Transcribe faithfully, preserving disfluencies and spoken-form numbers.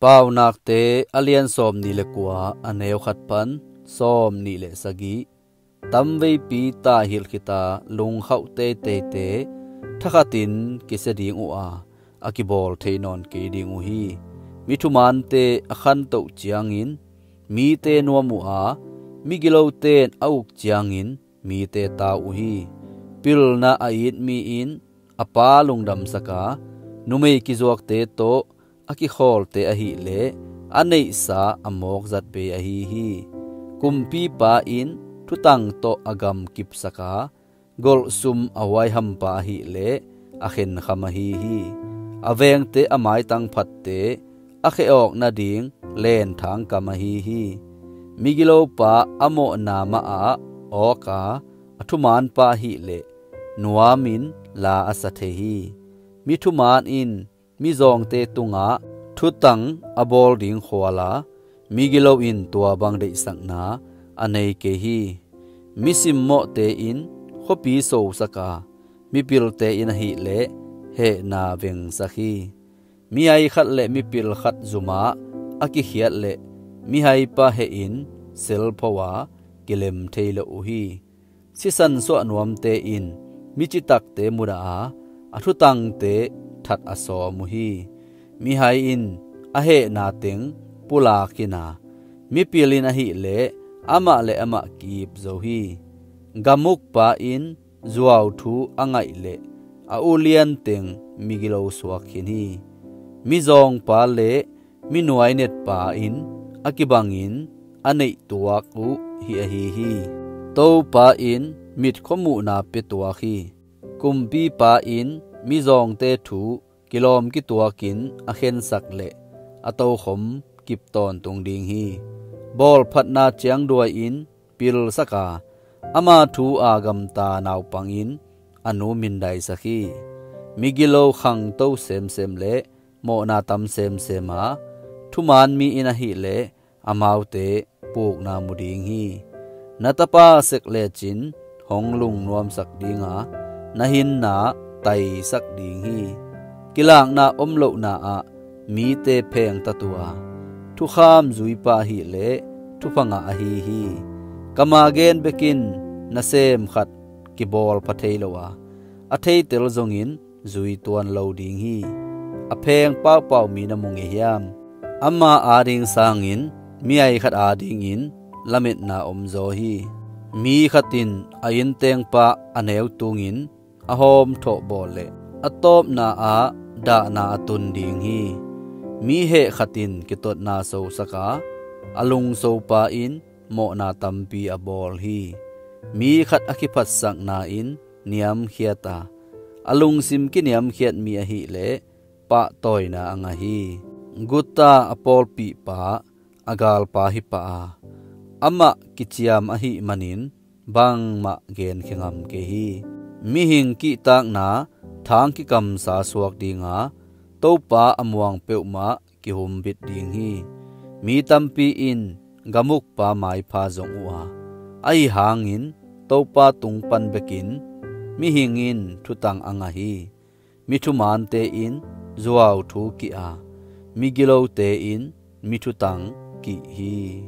Paunakte a lian sawmnih le kua, a neu khat pan sawmnih le sagih. Tamveipi taihilh khita lungkhauh teiteite thakhatin kisia ding uh a, a kibawl thei nawn kei ding uh hi. Mi thumaante a khantoh ciangin mite nuam uh a, migilote in a uk ciangin mite tau uh hi. Pilna a it mi in a pa lungdamsak a, numei kizuakte tawh a kikhawlte ahileh a neihsa a mawkzat bei ahi hi. Kumpipa in thutang tawh a gam kipsak a, golhsum a huaihampa ahileh a khenkham ahi hi. A vengte a maitang phatte a kheh awk nading lenthang kam ahi hi. Migilopa a mawhna mah ah awk a, a thumaanpa ahileh nuamin la a sa thei hi. Mi thumaan in mizawngte tungah thutang a bawl ding khual a, migilo in tua bang deihsakna a nei kei hi. Mi simmawhte in khuapi sosak a, mipilte in ahileh hehna vengsak hi. Mihai khat le mipil khat zumah a kikhiat leh mihaipa hehin selpho a kilem thei lo uh hi. Sisan suah nuamte in mi citakte mudah a, a thutangte that a sawm uh hi. Mihai in a hehna teng pulak khin a, mipil in ahileh amah le amah ki-ip zo hi. Gamukpa in zuau thu a ngaih leh a ulian teng migilo suak khin hi. Mizawngpa le minuainetpa in a kibangin a neihtuak uh hih ahi hi. Topa in mitkhua muhna pia tuak hi. Kumpipa in mizawngte thu kilawm kituakin a khensak leh a tokhom kip tawntung ding hi. Bawlphatna ciangduai in pilsak a, ama thu a gamta naupang in a nu mindaisak hi. Migilo khangto semsem le mawhna tam semsem a, thumaan mi in ahileh amaute pukna mu ding hi. Na tapa sek lecin hong lungnuamsak ding a, na hinna taisak ding hi. Kilakna om lohna ah mite phengtat uh a, thukham zuipa ahileh thupha ngah ahi hi. Kam a gen bekin nasem khat kibawl pha thei lo a, a theitel zongin zui tuan lo ding hi. A pheng paupau mi na mu ngei hiam? Ama ading sangin mi ai khat adingin lametna omzaw hi. Mi khat in a inntengpa a neu tungin a hawmthawh bawl leh a tawpna ah dahna a tun ding hi. Mi heh khat in kitotna sosak a, a lungsopa in mawhna tampi a bawl hi. Mi khat a kiphatsakna in niamkhiat a, a lungsim kiniamkhiat mi ahileh pahtawina a ngah hi. Guta a pawlpihpa a galpa hi pah a, amah kiciam ahih manin bangmah genkhia ngam kei hi. Mihing kihtakna thang kikamsa suak ding a, Topa a muang peuhmah kihumbit ding hi. Mi tampi in gamukpa maipha zong uh a, ahi hangin Topa tung pan bekin mihing in thutang a ngah hi. Mi thumaante in zuau thu kih a, migilote in mi thutang kih hi.